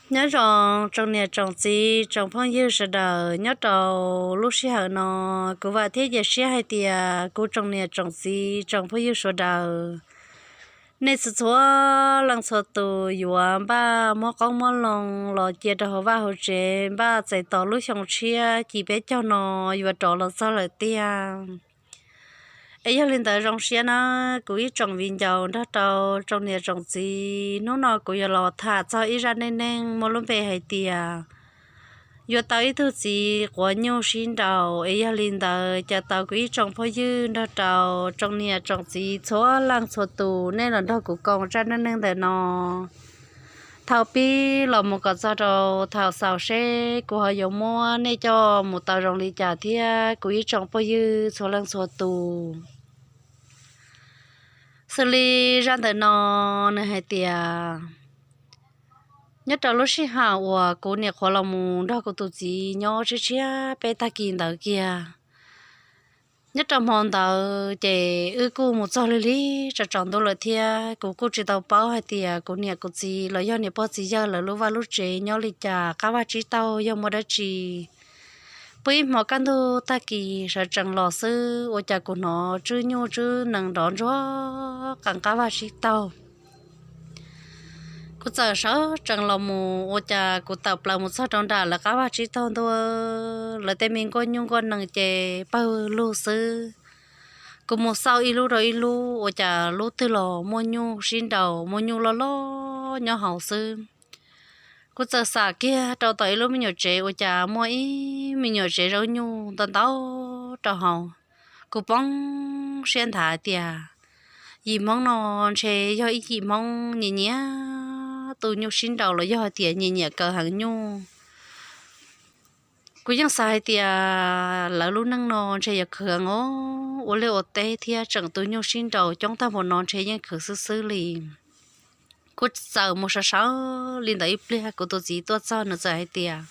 Nyob zoo tsoom niam tsoom txiv tsoom phooj ywg sawv daws, nyob rau lub sij hawm no kuv vam thiab cia siab hais tias kuv tsoom niam tsoom txiv tsoom phooj ywg sawv daws, nej txhua txhua leej txhua tus yuav npaj muab qoob muab loo los cia rau hauv vaj hauv tsev npaj txais tos lub xyoo tshiab ci peb caug no yuav rov los txog lawm tiag. Es yog li ntawd zoo siab na, kuv ib tsoom viv ncaus nrog rau tsoom niam tsoom txiv, hnub no kuv yuav los tham txog ib zaj neej neeg muaj lub npe hais tias yuav tau ib tug txiv quav nyuj sib nraus. Es yog li ntawd cas tau kuv ib tsoom phooj ywg nrog rau tsoom niam tsoom txiv txhua leej txhua tus nej los nrog kuv koom zaj neej neeg ntawm no thaum pib los mus kom txog rau thaum xaus seb kuv ho yuav muab nej coj mus tau zoo li cas thiab kuv ib tsoom phooj ywg txhua leej txhua tus. Xws li zaj ntawm no, nws hais tias nyob rau lub sij hawm uas kuv niam qhuav los mus nrog kuv tus txiv nyob tshiab tshiab peb tag kis ntawd kiag, nyob rau hmo ntawd ces wb kuj mus txog lig lig tsaus ntuj lawm thiab kuv kuj tsis tau paub hais tias kuv niam kuv txiv los yog niam pog txiv yawg lawv lub vaj lub tsev nyob li cas, qab vaj tsib taug yog muaj dab tsi. Pw ib hmo kaj ntug tag kis sawv tsees los xwb ua cas kuv hnov tswb nyuj tswb nees nrov ntsuag qees qab vaj tsib taug. Kuv txawm sawv tsees los mus ua cas kuv tawm plaws mus txog rau nram lawv qab vaj tsib taug ntua, lawv tej me nkuaj nyuj nkuaj nees ces pawg lug xwb. Kuv mus xauj ib lub rau ib lub ua cas lub twg los muaj nyuj sib nraus, muaj nyuj loj loj nyob hauv xwb. Kuv txawm xam kiag rau tom ib lub me nyuam tsev ua cas muaj ib me nyuam tsev zaub nyuj ntau ntau rau hauv. Kuv poob siab nthav tias yim Hmoob no ntshe yog ib yim Hmoob nyiam nyiam tu nyuj sib nraus los yog hais tias nyiam nyiam kaw heev nyuj. Kuv yeej xav hais tias lawv lub neej no ntshe yuav khwv heev os, ua liaj ua teb thiab tseem tu nyuj sib nraus coob tag npaum no ntshe yeej khwv xwb xwb li. Kuv txawm mus sawv sawv li ntawd ib pliag kuv tus txiv tuaj txog nws txawm hais tias,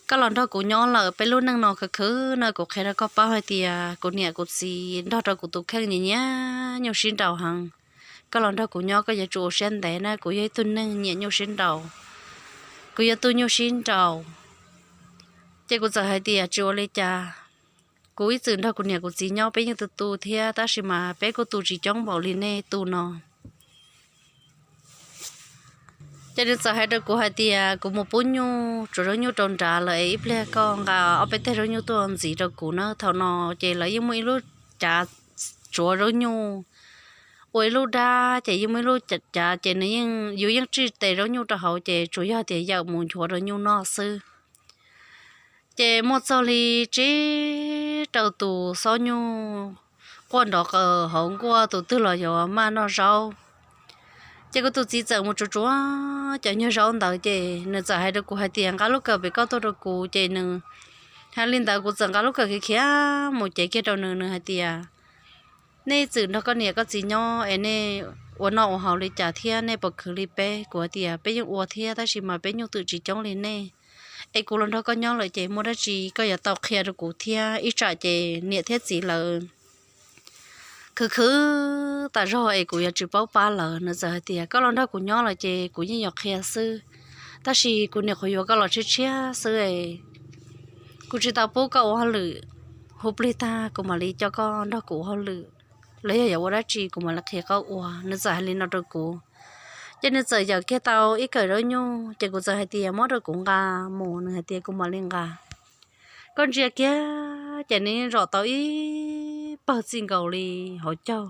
koj los nrog kuv nyob lawm peb lub neej no khwv khwv no kuv qhia rau koj paub hais tias kuv niam kuv txiv nrog rau kuv tus kheej nyiam nyiam nyuj sib nraus heev. Koj los nrog kuv nyob koj yuav tsum ua siab ntev na, kuv yog ib tug neeg nyiam nyuj sib nraus, kuv yuav tu nyuj sib nraus. Ces kuv txawm hais tias tsis ua li cas, kuv ib txwm nrog kuv niam kuv txiv nyob peb yeej tu tu thiab tab sis mas peb kuj tu tsis coob npaum li nej tu no. Ces nws txawm hais rau kuv hais tias kuv mus pub nyuj tsuav zaub nyuj rau nrad lawm es ib pliag koj nqa ob peb teg zaub nyuj tuaj ntxiv rau kuv na. Thaum no ces lawv yeej muaj ib lub cav tsuav zaub nyuj ua ib lub dab ces yeej muaj ib lub cav ces nws yeej, yus yeej tsij tes zaub nyuj rau hauv ces tsuas yog tias yawm mus nchuav rau nyuj noj xwb. Ces muaj txog li tsib rau tus xob nyuj quaj nrov qaws hauv nkuaj, tus twg los yuav maj noj zaub. Ces kuv tus txiv txawm mus tsuav tsuav cov nyuag zaub ntawd ces nws txawm hais rau kuv hais tias nqa lub kawm pem koj tuaj rau kuv. Ces nws hais li ntawd kuv txawm nqa lub kawm khiav khiav mus cev kiag rau nws, nws hais tias nej txwm nrog koj niam koj txiv nyob es nej ua noj ua haus li cas thiab nej puas khwv li peb? Kuv hais tias peb yeej ua thiab tab sis mas peb nyuj twm tsis coob li nej. Es kuv los nrog koj nyob lawm ces muaj dab tsi koj yuav tau qhia rau kuv thiab, ib tsam ces niam thiab txiv lawv khwv khwv tas zog es kuv yuav tsis paub pab lawv. Nws txawm hais tias koj los nrog kuv nyob lawm ces kuv yeej yuav qhia xwb, tab sis kuv niam qhuav yuav koj los tshiab tshiab xwb es kuv tsis tau pub koj ua hauj lwm, hu plig tag kuv mam li coj koj nrog kuv ua hauj lwm, los yog yuav ua dab tsi kuv mam li qhia koj ua. Nws txawm hais li no rau kuv. Ces nws txawm yawm kiag tau ib kawm zaub nyuj ces kuv txawm hais tias muab rau kuv nqa mus, nws hais tias kuv mam li nqa. Koj ntsia kiag ces nws zom tau ib pawg txij nkaus li hauv caug,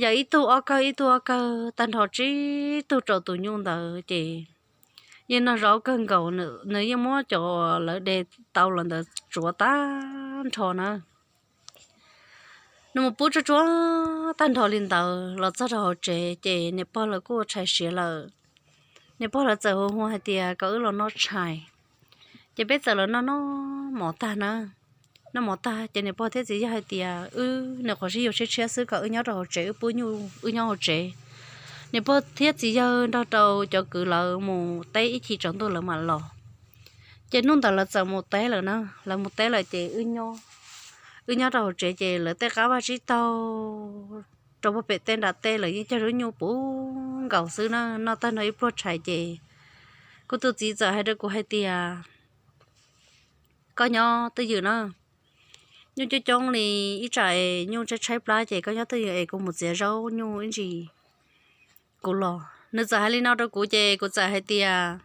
yawm ib tug ob kawg ib tug ob kawg tag nrho tsib tug rau tus nyuj ntawd ces yeej noj zaub kawg nkaus, nws yeej muab cov lawv de tau los ntawd tsuav tag nrho na. Nws mus pub tsuag tsuag tag nrho li ntawd los txog rau hauv tsev ces niam pog lawv kuj ua tshais siav lawm. Niam pog lawv txawm hu hu hais tias kom wb los noj tshais, ces peb txawm los noj noj mov tag na. Noj mov tag ces niam pog thiab txiv yawg hais tias wb niam qhuav sib yuav tshiab tshiab xwb, kom wb nyob rau hauv tsev, wb pub nyuj wb nyob hauv tsev. Niam pog thiab txiv yawg nrog rau cov kwv lawv mus teb ib chim tsaus ntuj lawv mam los. Ces hnub ntawd lawv txawm mus teb lawm na, lawv mus teb lawm ces wb nyob, wb nyob rau hauv tsev ces lawv tej qab vaj tsib taug rau puag pem tej nram tej lawv yeej cog zaub nyuj puv nkaus xwb na. Noj tag nrho ib pluag tshais ces Kuv tus txiv txawm hais rau kuv hais tias, koj nyob twj ywm na, nyuj coob coob li, ib tsam es nyuj tshaib tshaib plab ces koj nyob twj ywm es kuv mus txiav zaub nyuj ib ntsis kuv los. Nws txawm hais li no rau kuv ces kuv txawm hais tias,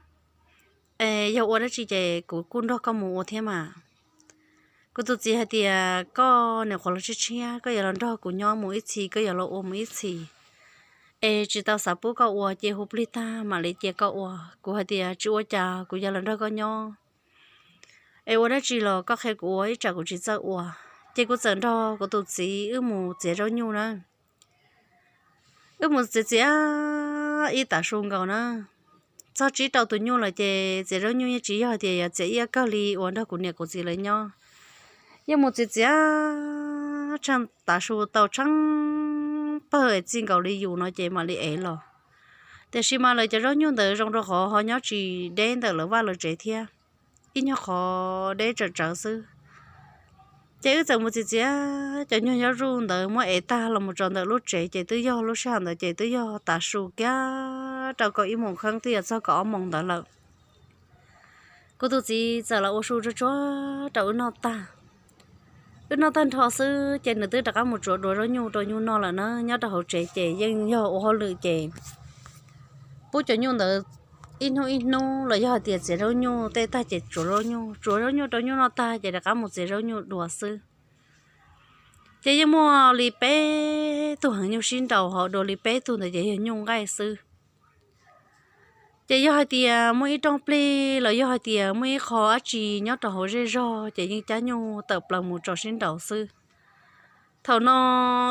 es yog ua dab tsi ces kuv kuj nrog koj mus ua thiab mas. Kuv tus txiv hais tias, koj niam qhuav los tshiab tshiab, koj yuav los nrog kuv nyob mus ib txhis, koj yuav los ua mus ib txhis, es tsis tau xav pub koj ua, cia hu plig tag mam li cia koj ua. Kuv hais tias tsis ua cas, kuv yuav los nrog koj nyob, es ua dab tsi los koj qhia kuv ua, ib tsam kuv tsis txawj ua. Ces kuv txawm nrog kuv tus txiv wb mus txiav zaub nyuj na. Wb mus txiav txiav ib tav su nkaus na, txog tsib rau tus nyuj lawm ces txiav zaub nyuj yeej tsis yog tias yuav txiav ib kawg li uas nrog kuv niam kuv txiv lawv nyob. Yeej mus txiav txiav tshaj tav su tau tsheej pawg es txij nkaus li yus no ces mam li ev los. Tiam sis mas lawv cov zaub nyuj ntawd zoo rau qhov ho nyob tsis deb ntawm lawv vaj lawv tsev thiab, ib nyuag qhov deb tsawm tsawv xwb. Ces wb txawm mus txiav txiav cov nyuag zaub nyuj ntawd muab ev tag los mus tso ntawm lub tsev ces twb yog lub sij hawm ntawd ces twb yog tav su kiag rau kaum ib moos kheeb twb yuav txog kaum ob moos ntawd lawm. Kuv tus txiv txawm los ua su tsuag tsuag rau wb noj tag. Wb noj tag nrho xwb ces nws twb rov qab mus tsuav duav zaub nyuj rau nyuj noj lawm na. Nyob rau hauv tsev ces yeej yog ua hauj lwm ces pub cov nyuj ntawd ib hnub ib hnub los yog hais tias txiav zaub nyuj tej tag ces tsuav zaub nyuj, tsuav zaub nyuj rau nyuj noj tag ces rov qab mus txiav zaub nyuj dua xwb. Ces yeej muaj li peb tug heev nyuj sib nraus, ho dua li peb tug ntawd ces yog nyuj nqaij xwb. Ces yog hais tias muaj ib rooj plig los yog hais tias muaj ib qho dab tsi nyob rau hauv zej zog ces yeej cab nyuj tawm plaws mus tso sib nraus xwb. Thaum no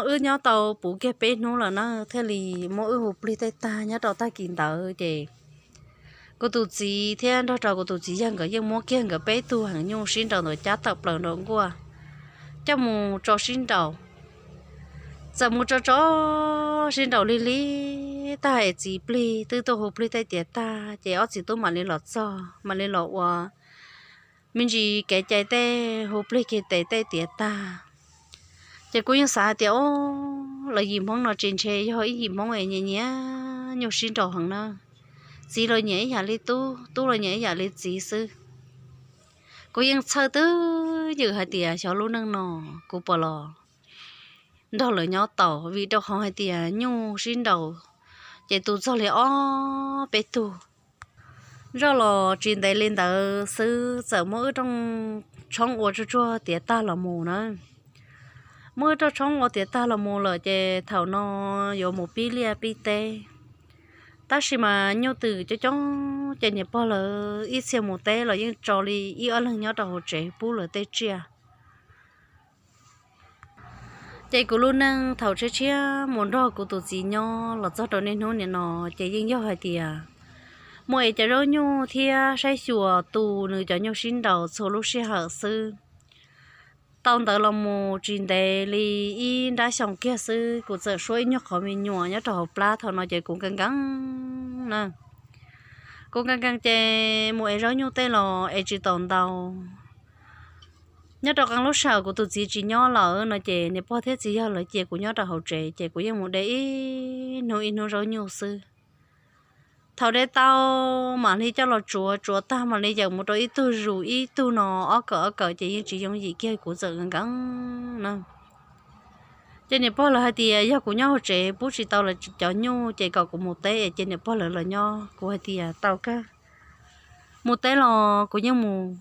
wb nyob tau puv kiag peb hnub lawm na thiaj li muab wb hu plig tej tag. Nyob rau tag kis ntawd ces kuv tus txiv thiab nrog rau kuv tus txiv yawg nkawd yeej muab kiag nkawd peb tug heev nyuj sib nraus ntawd cab tawm plaws nraum nkuaj coj mus tso sib nraus. Txawm mus tso tso sib nraus lig lig tag es txiv plig twb tuaj hu plig tej tiav tag ces ob txiv tub mam li los txog mam li los ua me ntsis kev cai tej, hu plig kiag tes tej tiav tag. Ces kuv yeej xav hais tias, o, lawv yim Hmoob no tsis ntshe yog ib yim Hmoob es nyiam nyiam nyuj sib nraus heev na. Txiv los nyiam ib yam li tub, tub los nyiam ib yam li txiv xwb. Kuv yeej txhawj twj ywm hais tias xyov lub neej no kuv puas los nrog lawv nyob tau, vim rau qhov hais tias nyuj sib nraus ces tu txog li ob peb tug. Zoj los tsis ntev li ntawd xwb txawm muab wb rooj tshoob ua tsuag tsuag tiav tag los mus na. Muab wb rooj tshoob ua tiav tag los mus lawm ces thaum no yuav mus pib liaj pib teb. Tab sis mas nyuj twm coob coob ces niam pog lawv ib txhia mus teb los yeej tso li ib ob leeg nyob rau hauv tsev pub lawv tej tsiaj. Ces kuv lub neej thaum tshiab tshiab mus nrog kuv tus txiv nyob los txog rau niaj hnub nim no ces yeej yog hais tias mus ev cov zaub nyuj thiab saib xyuas tu nws cov nyuj sib nraus txhua lub sij hawm xwb. Tau ntawd los mus tsis ntev li ib nrab xyoo kiag xwb kuv txawm suab ib nyuag qhov me nyuam nyob rau hauv plab. Thaum no ces kuv nkees nkees na, kuv nkees nkees ces mus ev zaub nyuj tej los ev tsis tau ntau. Nyob rau qee lub sij hawm kuv tus txiv tsis nyob lawm no ces niam pog thiab txiv yawg lawv cia kuv nyob rau hauv tsev ces kuv yeej mus de ib hnub ib hnub zaub nyuj xwb. Thaum de tau mam li coj los tsuav, tsuav tag mam li yawm mus rau ib tug zus ib tug no, ob kawm ob kawm ces yeej tsis yooj yim kiag, kuv txawm nkees nkees na. Ces niam pog lawv hais tias yog kuv nyob hauv tsev pub tsis tau lawv cov nyuj ces kom kuv mus teb es cia niam pog lawv los nyob. Kuv hais tias tau kawg, mus teb los kuv yeej mus.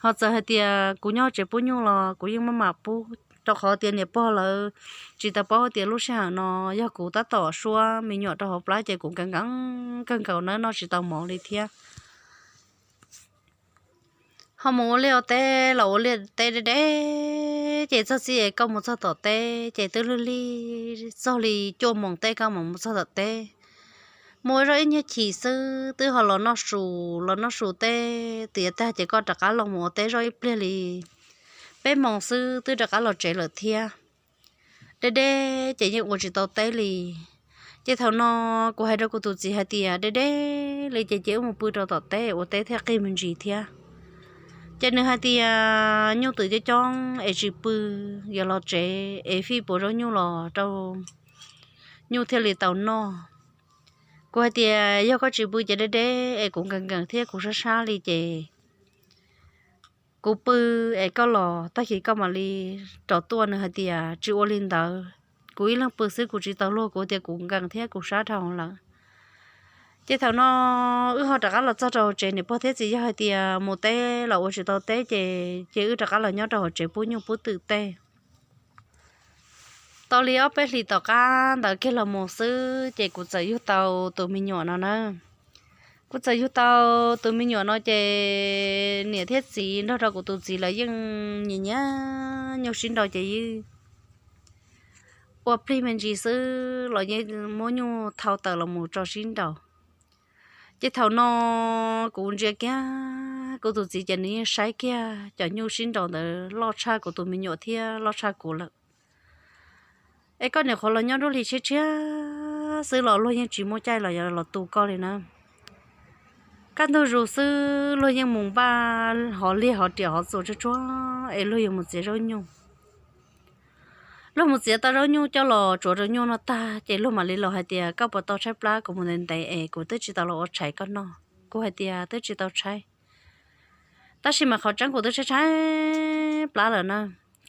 Ho txawm hais tias kuv nyob hauv tsev pub nyuj los kuv yeej maj mam pub, rau qhov tias niam pog lawv tsis tau paub tias lub sij hawm no yog kuv tab tom suab me nyuam rau hauv plab ces kuv nkees nkees kawg nkaus na, noj tsis tau mov li thiab. Ho mus ua liaj ua teb los ua liaj teb deb deb ces txog txij es koj mus txog tom teb ces twb lig lig, txog li cuaj moos tej koj mam mus txog tom teb. Mus ua zoj ib nyuag chim xwb twb ho los noj su, los noj su teb tiav tag ces koj rov qab los mus ua teb zoj ib pliag li peb moos xwb twb rov qab los tsev lawm thiab. Deb deb ces yeej ua tsis tau teb li. Ces thaum no kuv hais rau kuv tus txiv hais tias deb deb li ces cia wb mus pw rau tom teb ua teb thiaj qig me ntsis thiab. Ces nws hais tias nyuj twm coob coob es tsis pw, yuav los tsev es fij puas zaub nyuj los rau nyuj thiaj li tau noj. Kuv hais tias yog koj tsis pw ces deb deb es kuv nkees nkees thiab kuv sab sab li ces kuv pw es koj los tag kis koj mam li rov tuaj. Nws hais tias tsis ua li ntawd, kuv ib leeg pw xwb kuv tsis tau luag, kuv tias kuv nkees thiab kuv sab dhau lawm. Ces thaum no wb ho rov qab los txog rau hauv tsev, niam pog thiab txiv yawg hais tias mus teb los ua tsis tau teb ces ces wb rov qab los nyob rau hauv tsev pub nyuj pub twm tej. Tau li ob peb hlis tom qab ntawd kiag los mus xwb ces kuv txawm yug tau tus me nyuam no na. Kuv txawm yug tau tus me nyuam no ces niam thiab txiv nrog rau kuv tus txiv lawv yeej nyiam nyiam nyuj sib nraus ces yeej ua plig me ntsis xwb los yeej muab nyuj thau tawm los mus tso sib nraus. Ces thaum no kuv ntsia kiag kuv tus txiv ces nws yeej saib kiag cov nyuj sib nraus ntawd loj tshaj kuv tus me nyuam thiab loj tshaj kuv lawm. Es koj niam qhuav los nyob nruab hlis tshiab tshiab xwb los luag yeej tsis muaj caij los yuav los tu koj li na. Kaj ntug zus xwb luag yeej mus npaj hov liaj hov riam hov txuas tsuag tsuag es luag yuav mus txiav zaub nyuj. Luag mus txiav tau zaub nyuj coj los tsuav rau nyuj noj tag ces luag mam li los hais tias koj puas tau tshaib plab, kuv mus ntev ntev es kuv twb tsis tau los ua tshais koj noj. Kuv hais tias twb tsis tau tshaib, tab sis mas qhov tseeb kuv twb tshaib tshaib plab lawm na,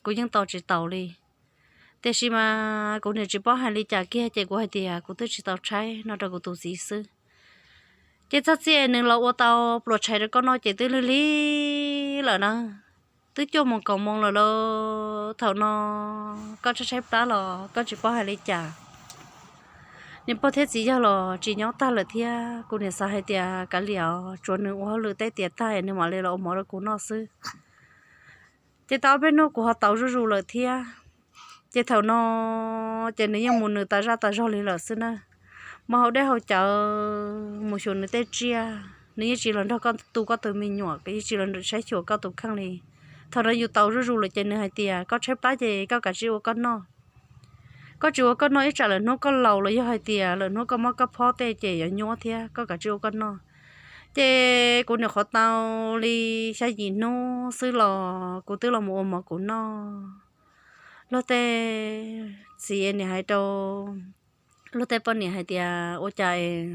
kuv yeej tos tsis taus li. Tiam sis mas kuv niam tsis paub hais li cas kiag ces kuv hais tias kuv twb tsis tau tshaib no rau kuv tus txiv xwb. Ces txog txij nws los ua tau pluas tshais rau koj noj ces twb lig lig lawm na, twb cuaj moos kaum moos lawm lauj. Thaum no koj tshaib tshaib plab los koj tsis paub hais li cas. Niam pog thiab txiv yawg los tsis nyob tag lawm thiab, kuv niam xav hais tias kav liam, tsuav nws ua hauj lwm tej tiav tag nws mam li los ua mov rau kuv noj xwb. Ces tau ob peb hnub kuv ho tau zuj zus lawm thiab. Ces thaum no ces nws yeej mus nws tas zaj tas zog li lawm xwb na. Mus haus dej haus cawv, mus xyuas nws tej tsiaj, nws yeej tsis los nrog koj tu koj tus me nyuam, yeej tsis los saib xyuas koj tus kheej li. Thaum no yus tau zuj zus lawm ces nws hais tias koj tshaib plab ces koj kav tsij ua koj noj. Koj tsis ua koj noj ib tsam lawm hnub koj laus los yog hais tias lawm hnub koj mob koj phob tej ces yuav nyuab thiab, koj kav tsij ua koj noj. Ces kuv nyuam qhuav tau li xya yim hnub xwb los kuv twb los mus ua mov kuv noj. Luag tej txiv niam hais rau luag tej poj niam hais tias ua cas es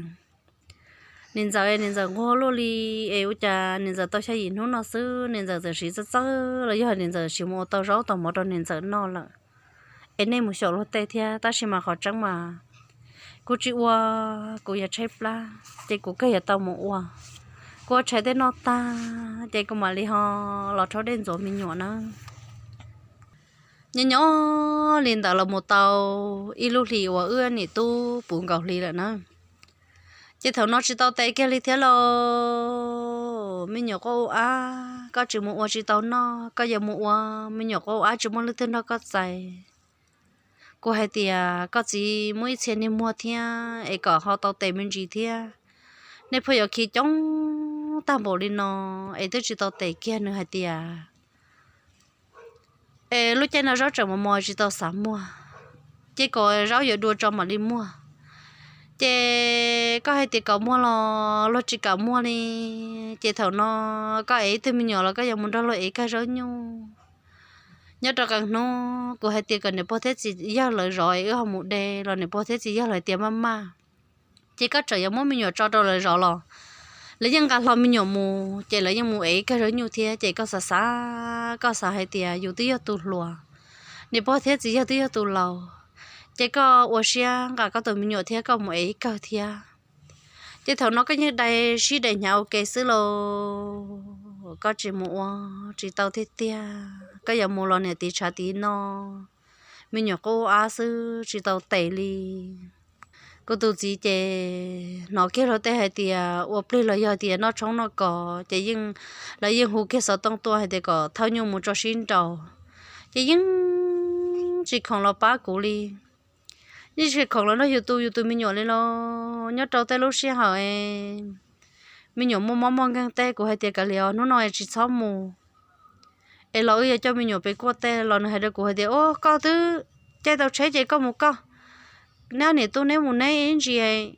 niam ntxawm, niam ntxawm nquag luaj li, es ua cas niam ntxawm tau xya yim hnub no xwb niam ntxawm txawm siv txawj txawj los yog niam ntxawm siv mus ua tau zaub tau mov rau niam ntxawm noj lawm, es nej mus xyaum luag tej thiab. Tab sis mas qhov tseeb mas kuv tsis ua, kuv yog tshaib plab ces kuv kawg yuav tau mus ua. Kuv ua tshais tej noj tag ces kuv mam li ho los rhaub dej ntxuav me nyuam na. Nyob nyob li ntawd los mus tau ib lub hlis uas wb niam tub puv nkaus hli lawm na. Ces thaum no tsis tau tes kiag li thiab lauj. Me nyuam quaj ua ab, koj tsis mus ua tsis tau noj, koj yuav mus ua, me nyuam quaj ua ab tsis muaj leej twg nrog koj txais. Kuv hais tias koj txiv muaj ib txhia niag muag thiab es kom ho tau tes me ntsis thiab. Nej pheej yuav khi coob tag npaum li no es twb tsis tau tes kiag. Nws hais tias es lub caij no zaub tseem mos mos tsis tau xav muag, ces kom zaub yuav dua tso mam li muag. Ces koj hais tias kom muag los luag tsis kam muag li. Ces thaum no koj ev ib tug me nyuam los koj yuav mus nrog luag ev kawg zaub nyuj. Nyob rau qee hnub kuv hais tias kom niam pog thiab txiv yawg lawv zov es wb ho mus de los niam pog thiab txiv yawg lawv tias maj maj. Ces koj tseem yuav muab me nyuam tso rau lawv zov los lawv yeej nqa hlo me nyuam mus ces lawv yeej mus ev kawg zaub nyuj thiab. Ces koj xav xav, koj xav hais tias yus twb yog tus hluas, niam pog thiab txiv yawg twb yog tus laus, ces koj ua siab nqa koj tus me nyuam thiab koj mus ev ib kawg thiab. Ces thaum no koj yeej dai sib dai hnyav ua ke xwb lauj, koj tsis mus ua tsis tau tiag tiag, koj yuav mus los niam tiv tshav tiv no, me nyuam quaj ua ab xwb tsis tau tes li. Kuv tus txiv ces hnov kiag luag tej hais tias ua plig los yog tias noj tshoob noj kos ces yeej, lawv yeej hu kiag xov tooj tuaj hais tias kom thauj nyuj mus tso sib nraus, ces yeej tsis khoom los pab kuv li. Yeej tsis khoom los nrog yus tu yus tus me nyuam li los nyob rau tej lub sij hawm me nyuam muaj mob muaj nkeeg tej kuv hais tias kav liam os, hnub no es tsis txhob mus, es los wb yuav coj me nyuam pem kuaj tej los nws hais rau kuv hais tias ua koj twb caij tau tsheb ces koj mus koj, neb niam tub neb mus neb ib ntsis,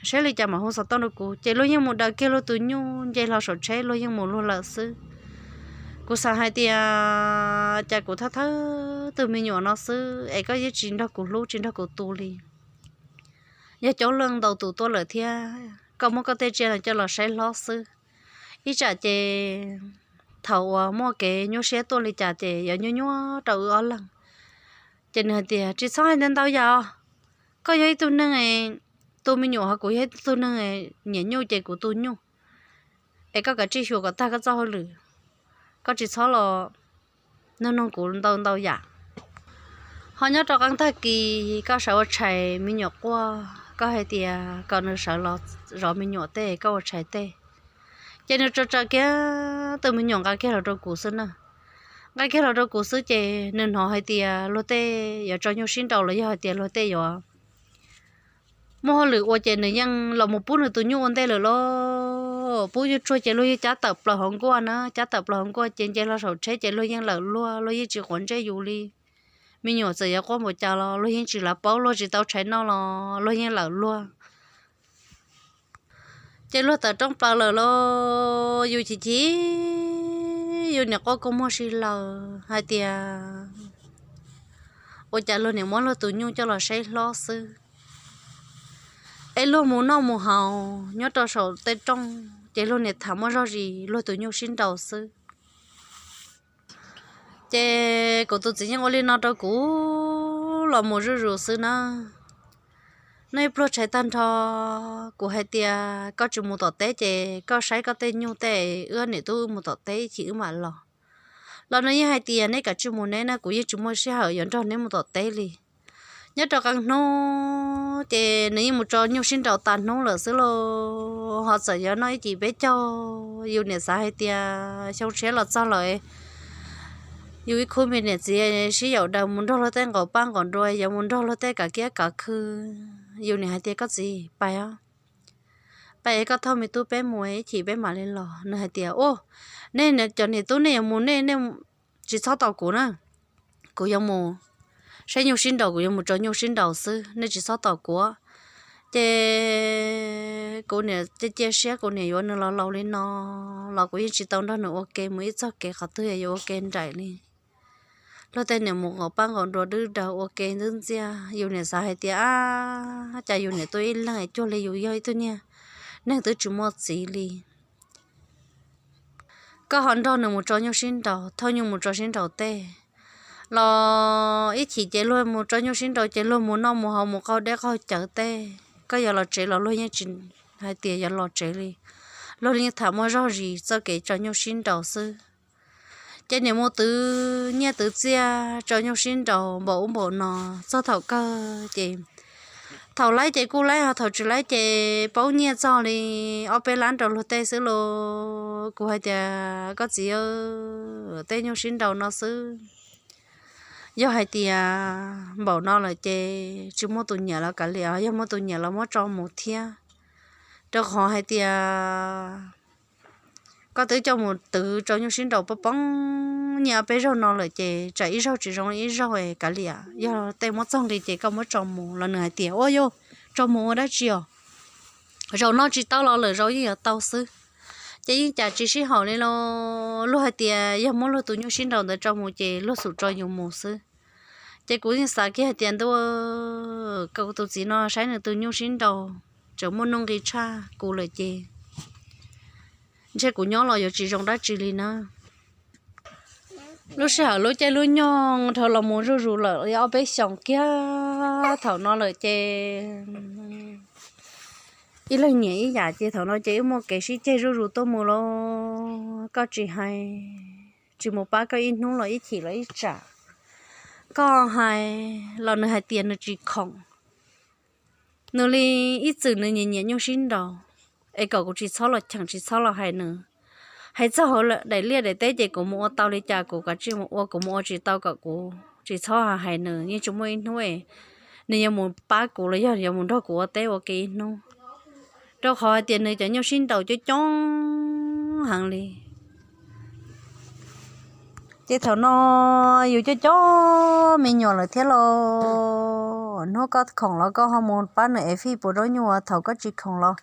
saib li cas mam hu xov tooj rau kuv. Ces luag yeej mus daws kiag luag tus nyuj nce hlo saum tsheb luag yeej mus luag lawm xwb. Kuv xav hais tias cas kuv thawj thawj tus me nyuam no xwb es koj yeej tsis nrog kuv hlub tsis nrog kuv tu li. yog coob leej ntau tus tuaj lawm thiab, koj muab koj tej tsiaj no coj los saib hlob xwb. Ib tsam ces thaum uas muaj kev nyuaj siab tuaj li cas ces yuav nyuaj nyuaj rau wb ob leeg. Ces nws hais tias, tsis txhob hais ntau ntau yam os, koj yog ib tug neeg tu me nyuam, ho kuv yog ib tug neeg nyiam nyuj ces kuv tu nyuj. Es koj kav tsij xyuas kom tag koj txoj hauj lwm, koj tsis txhob los nug nug kuv ntau ntau yam. Ho nyob rau qee tag kis koj sawv ua tshais me nyuam quaj, koj hais tias kom nws sawv los zov me nyuam tej, koj ua tshais tej. Ces nws tsa tsa kiag tus me nyuam nqa kiag los rau kuv xwb na. Nqa kiag los rau kuv xwb ces nws hnov hais tias luag tej yuav tso nyuj sib nraus los yog hais tias luag tej yuav muaj hauj lwm ua ces nws yeej los mus pub nws tus nyuj ua ntej lawm lauj. Pub nyuj tsuag ces luag yeej cab tawm plaws hauv nkuaj na, cab tawm plaws hauv nkuaj ces nce hlo saum tsheb ces luag yeej lawm luag, luag yeej tsis quav ntsej yus li. Me nyuam txawm yuav quaj npaum cas los luag yeej tsis lav paub, luag tsis tau tshais noj los luag yeej lawm luag. Ces luag tawm rooj plaws lawm lauj, yus chim chim, yus niam quaj kua muag si laws hais tias ua cas luag niam muab luag tus nyuj coj los saib hlob xwb. Es luag mus noj mus haus nyob rau saum tej rooj ces luag niam tham muaj zog zis luag tus nyuj sib nraus xwb. Ces kuv tus txiv yeej ua li no rau kuv los mus zuj zus xwb na. Noj ib pluag tshais tag nrho, kuv hais tias koj tsis mus tom teb ces koj saib koj tej nyuj tej, wb niam tub wb mus tom teb ib chim wb mam los. Los nws yeej hais tias nej kav tsij mus neb na, kuv yeej tsis muaj sij hawm yuav nrog neb mus tom teb li. Nyob rau qee hnub ces nws yeej mus tso nyuj sib nraus tas hnub lawm xwb lauj. Ho txawm yuav noj ib cim peb caug, yus niam xav hais tias xyoo tshiab los txog lawm, yus ib khub me niam txiv sib yaum daws mus nrog luag tej nqaum paj nqaum nruas, yuav mus nrog luag tej kav kiab kav khw. Yus niam hais tias koj txiv pais os, pais koj thauj me tub peb mus ib chim peb mam li los. Nws hais tias u, nej cov niam tub nej yuav mus nej, nej tsis txhob tos kuv na, kuv yuav mus saib nyuj sib nraus, kuv yuav mus tso nyuj sib nraus xwb, nej tsis txhob tos kuv. Ces kuv niam cia cia siab, kuv niam yuav nws los laus li no los kuv yeej tsis tau nrog nws ua ke mus ib txog kev qhov twg yuav ua ke nraim li. Luag tej niam mus nqaum paj nqaum nruas dwb daws ua ke ntxwb ntxiaj, yus niam xav hais tias ab, cas yus niam tuaj ib leeg cuag li yus yog ib tug niag neeg twb tsis muaj txiv li. Koj ho nrog nws mus tso nyuj sib nraus, thauj nyuj mus tso sib nraus tej los ib chim ces luag mus tso nyuj sib nraus ces luag mus noj mus haus mus qaug dej qaug cawv tej. Koj yuav los tsev los luag yeej tsis hais tias yuav los tsev li, luag yeej tham muaj zog zis txoj kev tso nyuj sib nraus xwb. Ces niam mus twv nyiaj twv txiaj tso nyuj sib nraus npaum ub npaum no, txog thaum kawg ces thaum laib ces kuj laib, ho thaum tsis laib ces paub nyiaj txog li ob peb lab rau luag tej xwb los. Kuv hais tias koj txiv, tej nyuj sib nraus no xwb, yog hais tias npaum no lawm ces tsis muaj tus nyiam los kav liam, yog muaj tus nyiam los muab tso mus thiab. Rau qhov hais tias koj twb coj mus twv tso nyuj sib nraus poob poob nyiaj ob peb zaug no lawm ces tsam ib zaug tsis zoo ib zaug kav liam, yog tej muab txog nqi ces koj muab tso mus los. Nws hais tias ua yus tso mus ua dab tsi os, zaum no tsis tau los lwm zaum yeej yuav tau xwb. Ces yeej cas tsis sib haum li los, luag hais tias yog muab luag tus nyuj sib nraus ntawd tso mus ces luag xum tso yus mus xwb. Ces kuv yeej xav kiag hais tias ntuj, kuv tus txiv no saib nws tus nyuj sib nraus tseem muaj nuj nqi tshaj kuv lawm ces ntshe kuv nyob los yuav tsis zoo dab tsi li na. Lub sij hawm lub caij lub nyoog dhau los mus zuj zus lawm li ob peb xyoos kiag thaum no lawm ces ib leeg nyiam ib yam ces thaum no ces wb muaj kev sib ceg zuj zus tuaj mus los. Koj tsis hais, tsis mus pab koj ib hnub los ib chim los ib tsam, koj hais los nws hais tias nws tsis khoom. Nws li ib txwm nws nyiam nyiam nyuj sib nraus, es kom kuv tsis txhob los cheem tsis txhob los hais nws. Hais txog hauv daim liaj daim teb ces kuv mus ua tau li cas kuv kav tsij mus ua, kuv mus ua tsis tau kom kuv tsis txhob hais nws. Yeej tsis muaj ib hnub nws yuav mus pab kuv los yog yuav mus nrog kuv ua teb ua ke ib hnub, rau qhov hais tias nws cov nyuj sib nraus coob coob heev li. Ces thaum no yus coob coob me nyuam lawm thiab los, hnub koj khoom los koj ho mus pab nws ev fij puas zaub nyuj, thaum koj tsis khoom los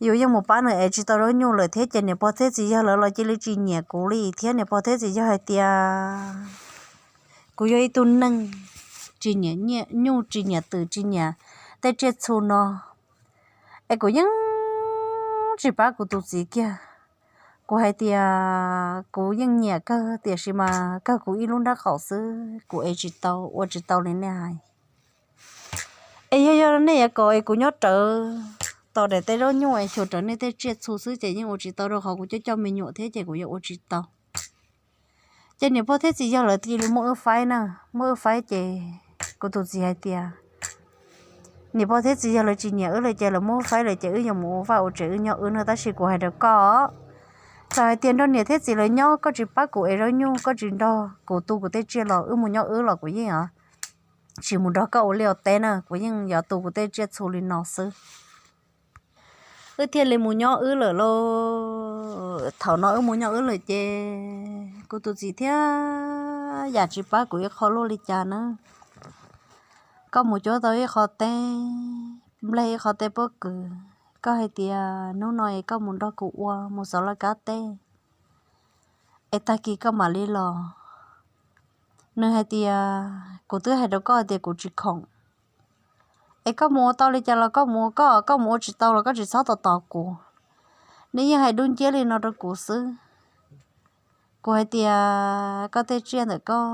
yus yeej mus pab nws ev tsis tau zaub nyuj lawm thiab. Ces niam pog thiab txiv yawg lawv los cia li tsis nyiam kuv li thiab. Niam pog thiab txiv yawg hais tias kuv yog ib tug neeg tsis nyiam nyuj, tsis nyiam twm, tsis nyiam tej tsiaj txhu no, es kuv yeej tsis pab kuv tus txiv kiag. Kuv hais tias kuv yeej nyiam kawg tiam sis mas kawg kuv ib lub nraub qaum xwb, kuv ev tsis tau, ua tsis tau li nej hais. Es yog yog nej yuav kom es kuv nyob rawv tos daim teb zaub nyuj es xyuas rawv nej tej tsiaj txhu xwb ces yeej ua tsis tau, rau qhov kuv coj coj me nyuam thiab ces kuv yuav ua tsis tau. Ces niam pog thiab txiv yawg lawv cia li muab wb faib na, muab wb faib ces kuv tus txiv hais tias niam pog thiab txiv yawg lawv tsis nyiam wb lawm ces lawv muab wb faib lawm ces wb yuav mus ua vaj ua tsev wb nyob wb no, tab sis kuv hais rau koj, txawm hais tias nrog niam thiab txiv lawv nyob koj tsis pab kuv ev zaub nyuj, koj tsis nrog kuv tu kuv tej tsiaj los wb mus nyob wb los kuv yeej yuav tsis mus nrog koj ua liaj ua teb na, kuv yeej yuav tu kuv tej tsiaj txhu li no xwb. Wb thiaj li mus nyob wb lawm lauj. Thaum no wb mus nyob wb lawm ces kuv tus txiv thiab yam tsis pab kuv ib qho luaj li cas na. Koj mus cuab tau ib qho teb, nplej ib qho teb pob kws, koj hais tias hnub no es koj mus nrog kuv ua mus xov laj kab teb, es tag kis koj mam li los. Nws hais tias kuv twb hais rau koj tias kuv tsis khoom, es koj mus ua tau li cas los koj mus ua koj, koj mus ua tsis tau los koj tsis txhob tos tos kuv. Nws yeej hais dub nciab li no rau kuv xwb. Kuv hais tias koj tej tsiaj ntawm koj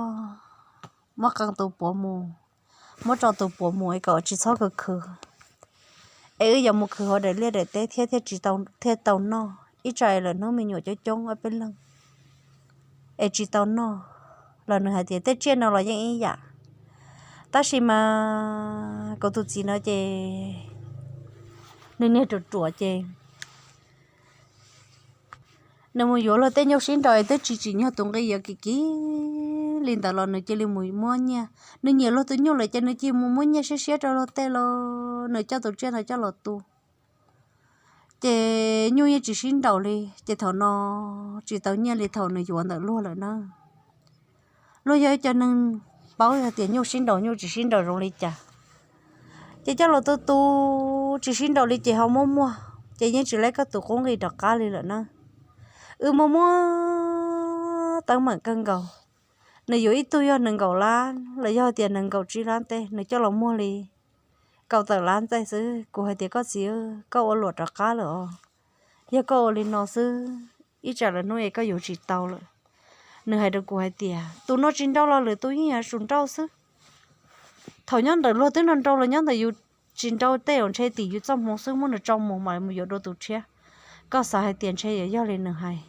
muab qee tus puav mus, muab tso tus puav mus es kom tsis txhob khwv khwv, es wb yuav mus khwv hauv daim liaj daim teb thiab thiaj tsis tau, thiaj tau noj, ib tsam lawm hnub me nyuam coob coob ob peb leeg es tsis tau noj los. Nws hais tias tej tsiaj no los yeej ib yam, tab sis mas kuv tus txiv no ces nws niag ruam ruam ces nws mus yuav luag tej nyuj sib nraus es twb tsis tsim nyog tus nqi yuav kim kim li ntawd los nws cia li mus muab nyiaj. Nws nyiam luag tus nyuj lawm ces nws cia li mus muab nyiaj siab siab rau luag tej los nws coj tus tsiaj ntawd coj los tu. Ces nyuj yeej tsis sib nraus li, ces thaum no tsis tau nyiaj li thaum nws yuav ntawm luag lawm na. Luag yog ib co neeg paub hais tias nyuj sib nraus nyuj tsis sib nraus zoo li cas, ces coj los tu tu tsis sib nraus li ces ho muab muag ces yeej tsis laib koj tus qub nqi rov qab li lawm na. Wb muab muab teeb meem kawg nkaus. Nws yuav ib tug yog nees nkaum lab los yog tias nees nkaum tsib lab tej, nws coj los muag li kaum tawm lab tej xwb. Kuv hais tias koj txiv, koj ua luam rov qab lawm os, yog koj ua li no xwb ib tsam lawm hnub es koj yuav tsis tau lawm. Nws hais rau kuv hais tias tus no tsis nrau los lwm tus yeej yuav tsum nrau xwb. Thaum nyob ntawm luag twb nrau nrau los nyob ntawm yus tsis nrau tej, ntshe tim yus txoj hmoo xwb, muab nws tso mus mam mus yuav dua tus tshiab. Koj xav hais tias ntshe yuav yog li nws hais,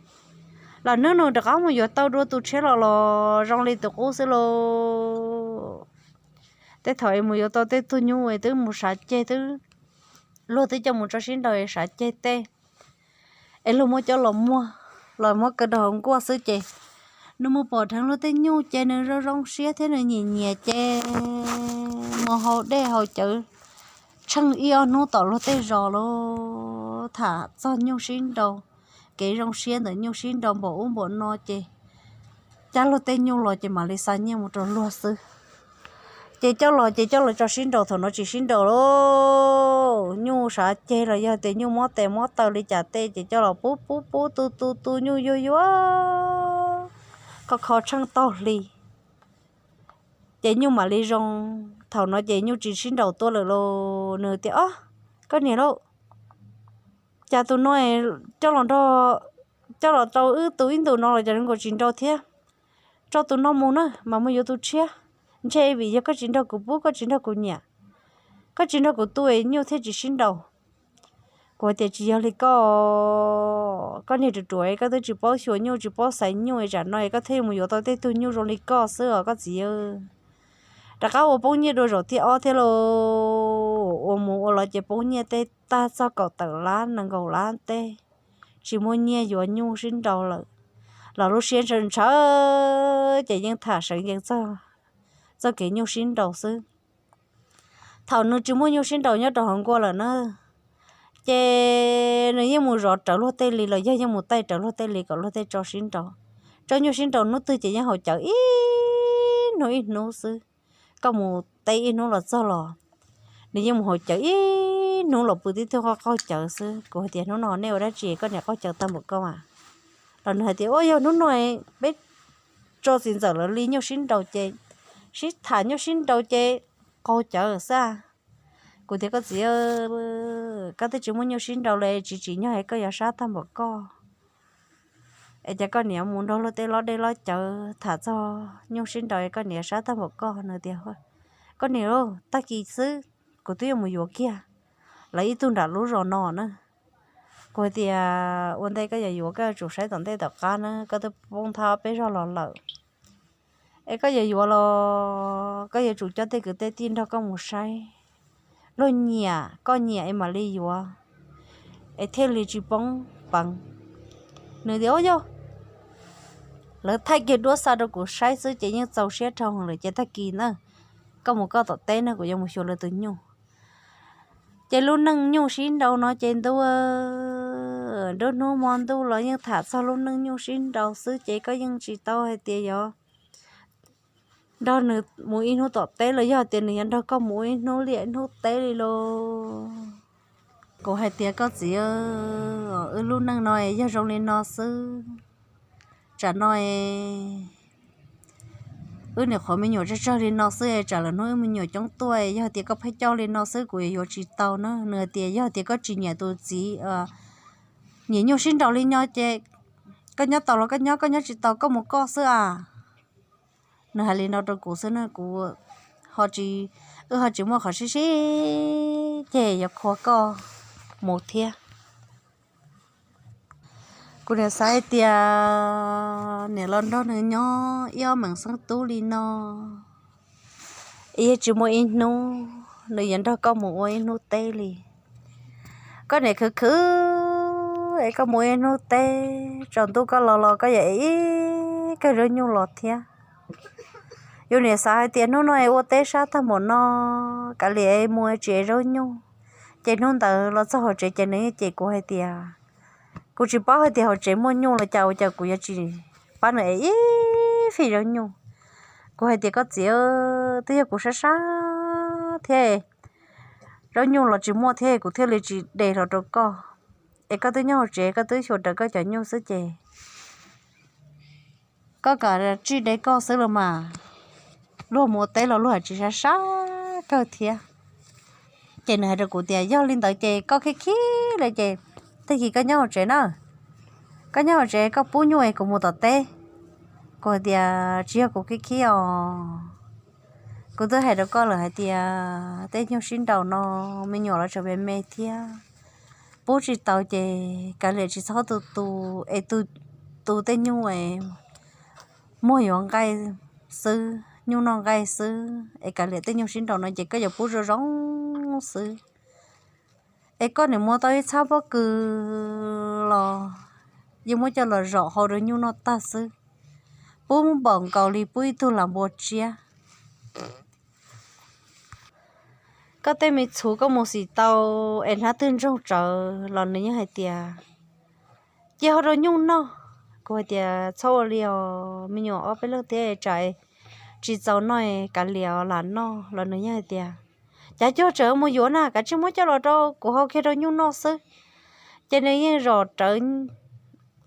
los hnub nws rov qab mus yuav tau dua tus tshiab los los zoo li tus qub xwb lauj. Tej thaum es mus yuav tau tej tug nyuj es twb mus sav ceg, twb luag twb coj mus tso sib nraus es sav ceg tej, es luag muab coj los muag, los muab kaw rau hauv nkuaj xwb ces nws mus pom dheev luag tej nyuj ces nws zoo zoo siab thiab nws nyiam nyiam ces mus haus dej haus cawv tsheej ib ob hnub tom luag tej zos lauj. Tham txog nyuj sib nrau, kev zoo siab ntawm nyuj sib nrau npaum ub npaum no ces cab luag tej nyuj los ces mam li xa nyiaj mus rau luag xwb. Ces coj los ces coj los tso sib nraus, thaum no tsis sib nraus lauj, nyuj sav ceg los yog tias nyuj mob tes mob taw li cas tej ces coj los pub pub pub tu tu tu nyuj yuag yuag, kho kho tsheej taug hli ces nyuj mam li zoo. Thaum no ces nyuj tsis sib nraus tuaj lawm lauj. Nws tias, Ob, koj niam lauj, cas tus no coj los nrog, coj los rau wb tu ib ntus no los cas zoo nkaus tsis nrau thiab? Tso tus no mus na mas mus yuav tus tshiab. Ntshe vim yog koj tsis nrog kuv pub, koj tsis nrog kuv nyiam, koj tsis nrog kuv tu es nyuj thiaj tsis sib nraus. Kuv hais tias, Tsis yog li koj, koj niag ruam ruam, koj twb tsis paub xyuas nyuj tsis paub xaiv nyuj, tsam no koj thiaj mus yuav tau tej tug nyuj zoo li koj xwb os koj txiv. Rov qab ua poob nyiaj dua zaum thib ob thiab lauj. Ua mus ua los ces poob nyiaj tej tag txog kaum tawm lab nees nkaum lab tej, tsis muaj nyiaj yuav nyuj sib nraus lawm. Los lub siab ntshaw ntshaw ces yeej tham sawv yees txog txoj kev nyuj sib nraus xwb. Thaum nws tsis muaj nyuj sib nraus nyob rau hauv nkuaj lawm na, ces nws yeej mus zov rawv luag tej li los yog yeej mus taij rawv luag tej li kom luag tej tso sib nraus. Tso nyuj sib nraus hnub twg ces yeej haus cawv ib hnub ib hnub xwb. Koj mus teb ib hnub los txog los nws yeej mus haus cawv ib hnub los pw tib tug qaug cawv xwb. Kuv hais tias, Hnub no nej ua dab tsi koj niam qaug cawv tag npaum koj mas? Los nws hais tias, Ua yog hnub no peb tso txiv ntxawm lawv li nyuj sib nraus ces sib tham nyuj sib nraus ces qaug cawv xwb. Kuv tias koj txiv, koj twb tsis muaj nyuj sib nraus li, tsis tsim nyog es koj yuav sab tag npaum koj. Es cas koj niam mus nrog luag tej lob dej lob cawv tham txog nyuj sib nraus es koj niam sab tag npaum koj? Nws tias, koj niam lauj, tag kis xwb kuv twb yuav mus yuav kiag lawv ib tug nram lub zos no na. Kuv hais tias ua ntej koj yuav yuav koj yuav tsum saib tom ntej tom qab na, koj twb poob thab peb zaug los lawm. Es koj yuav yuav los koj yuav tsum coj tej kwv tej tij nrog koj mus saib, luag nyiam koj nyiam es mam li yuav, es thiaj li tsis poob peev. Nws tias, ua yog lawv thaij kiag duab xa rau kuv saib xwb ces yeej txaus siab dhau lawm, ces tag kis na koj mus koj tom teb na, kuv yuav mus xyuas lawv tus nyuj. Ces lub neej nyuj sib nraus no ces ntuj, nruab hnub hmo ntuj los yeej tham txog lub neej nyuj sib nraus xwb, ces koj yeej tsis tau hais tias yuav nrog nws mus ib hnub tom teb los yog tias nws yuav nrog koj mus ua ib hnub liaj ib hnub teb li lauj. Kuv hais tias koj txiv, wb lub neej no yog zoo li no xwb. Tsam no wb nyuam qhuav me nyuam tsawg tsawg li no xwb, tsam lwm hnub wb me nyuam coob tuaj, yog tias koj pheej coj li no xwb kuv yuav yuav tsis tau na. Nws hais tias yog tias koj tsis nyiam tus txiv nyiam nyuj sib nraus li no ces koj nyob tau los koj nyob, koj nyob tsis tau koj mus koj xwb as. Nws hais li no rau kuv xwb na, kuv ho tsis, wb ho tsis muaj qhov sib sib ceg yuav qhuas koj mus thiab. Kuv niam xav hais tias niam los nrog nws nyob ib ob meem xeeb tub li no, es yeej tsis muaj ib hnub nws yuav nrog koj mus ua ib hnub teb li. Koj niam khwv khwv es koj mus ib hnub teb, tsaus ntuj koj los los koj yuav ev ib kawm zaub nyuj los thiab. Yus niam xav hais tias hnub no es ua teb sab tag npaum no, kav liam mus tsis ev zaub nyuj. Ces hnub ntawd los txog hauv tsev ces nws yeej cem kuv hais tias, kuv tsis paub hais tias hauv tsev muaj nyuj los cas ua cas kuv yuav tsis pab nws ev ib fij zaub nyuj. Kuv hais tias koj txiv, twb yog kuv sab sab thiab, zaub nyuj los tsis muaj thiab kuv thiaj li tsis de los rau koj. Es koj twb nyob hauv tsev koj twb xyuas raws koj cov nyuj xwb ces koj kam tsij de koj xwb los mas, luag mus ua teb los luag tsis sab sab kawg thiab. Ces nws hais rau kuv tias yog li ntawd ces koj khib khib lawm ces tag kis koj nyob hauv tsev na, koj nyob hauv tsev koj pub nyuj es kuv mus tom teb. Kuv hais tias tsis yog kuv khib khib os, kuv twb hais rau koj lawm hais tias tej nyuj sib nraus no me nyuam los tseem me me thiab, pub tsis tau ces kav liam tsis txhob tu tu es tu, tu tej nyuj es muag yuav nqaij xwb, nyuj noj nqaij xwb es kav liam tej nyuj sib nraus no ces koj yuav pub zoo zoo xwb. Es koj niam muab tau ib txhab pob kws los yeej muab coj los zom hau rau nyuj noj tag xwb, pub npaum nkaus li pub ib tug lam npua tsiab. Koj tej me txhuv koj mus xim tau es hnab twg ntsoog tsawv los nws yeej hais tias cia ho rau nyuj noj. Kuv hais tias txhob ua li os, me nyuam ob peb leeg thiab tsam tsis txaus noj kav liam lam noj los nws yeej hais tias cav cuag tsam mus yuav na, kav tsij muab coj los rau kuv hau kiag rau nyuj noj xwb. Ces nws yeej zom rawv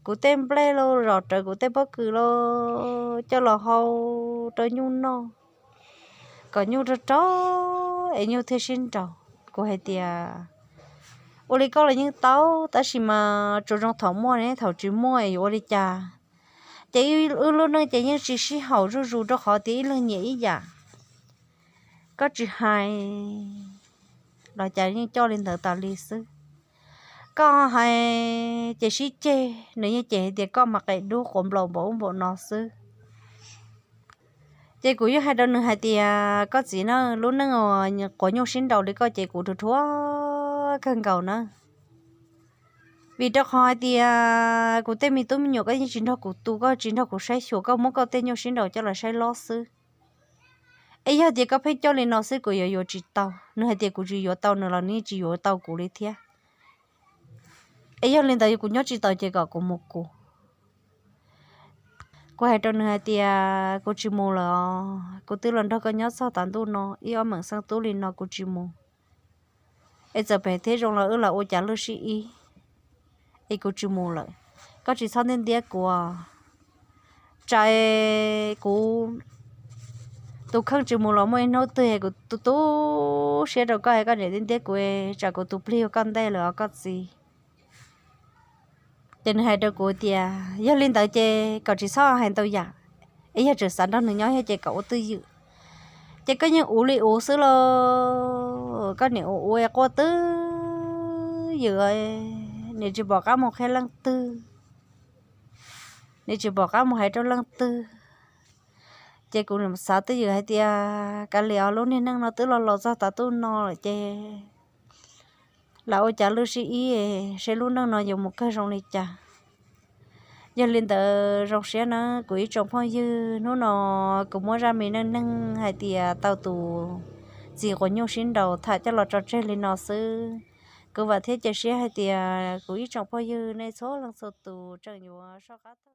kuv tej nplej los zom rawv kuv tej pob kws los coj los hau rau nyuj noj kom nyuj rog rog es nyuj thiaj sib nraus. Kuv hais tias ua li koj los yeej tau, tab sis mas tsuas zoo thaum muaj ne, thaum tsis muaj es yuav ua li cas? Ces wb lub neej ces yeej tsis sib haum zuj zus rau qhov tias ib leeg nyiam ib yam. Koj tsis hais los cas yeej coj li ntawd tas li xwb. Koj hais ces sib ceg, nws yeej cem hais tias koj mas qia dub quav nplaum npaum ub npaum no xwb. Ces kuv yeej hais rau nws hais tias koj txiv na, lub neej uas quav nyuj sib nraus li koj ces kuv rhuav rhuav kawg nkaus na. Vim rau qhov hais tias kuv tej me tub me nyuam koj yeej tsis nrog kuv tu, koj tsis nrog kuv saib xyuas, koj muab koj tej nyuj sib nraus coj los saib lob xwb. Es yog tias koj pheej coj li no xwb kuv yuav yuav tsis tau. Nws hais tias kuv tsis yuav tau nws los nws yeej tsis yuav tau kuv li thiab. Es yog li ntawd kuv nyob tsis tau ces kom kuv mus kuv. Kuv hais rau nws hais tias kuv tsis mus lawm os, kuv twb los nrog koj nyob txog tav ntuj no ib ob meem xeeb tub li no kuv tsis mus. Es txawm phem thiab zoo los wb los ua cas lwj sib ib, es kuv tsis mus lawm. Koj tsis txhob ntiab ntiab kuv, tsam kuv tus kheej tsis mus los muaj ib hnub twg, kuv tu tu siab rau koj, koj niam tij ntiab kuv, tsam kuv tus plig ua koj ntej lawm os koj txiv. Ces nws hais rau kuv tias yog li ntawd ces kom tsis txhob hais ntau yam, es yog tseem xav nrog nws nyob yog ces kom ua twj ywm. Ces koj yeej uv li uv xwb los, koj niam ua ua quaj twj ywm, nws tsis pom qab mus qhia leej twg, nws tsis pom qab mus hais rau leej twg. Ces kuv xav twj ywm hais tias kav liam os, lub niag neej no twb los los txog tav tuj no lawm ces lam ua cas lwj sib ib, seb lub neej no yuav mus kawg zoo li cas. Yog li ntawd zoo siab na kuv ib tsoom phooj ywg, hnub no kuv muab zaj me neej neeg hais tias tau tus txiv quas nyuj sib nraus tham coj los tso tseg li no xwb. Kuv vam thiab cia siab hais tias kuv ib tsoom phooj ywg nej txhua leej txhua tus tseem yuav soj qab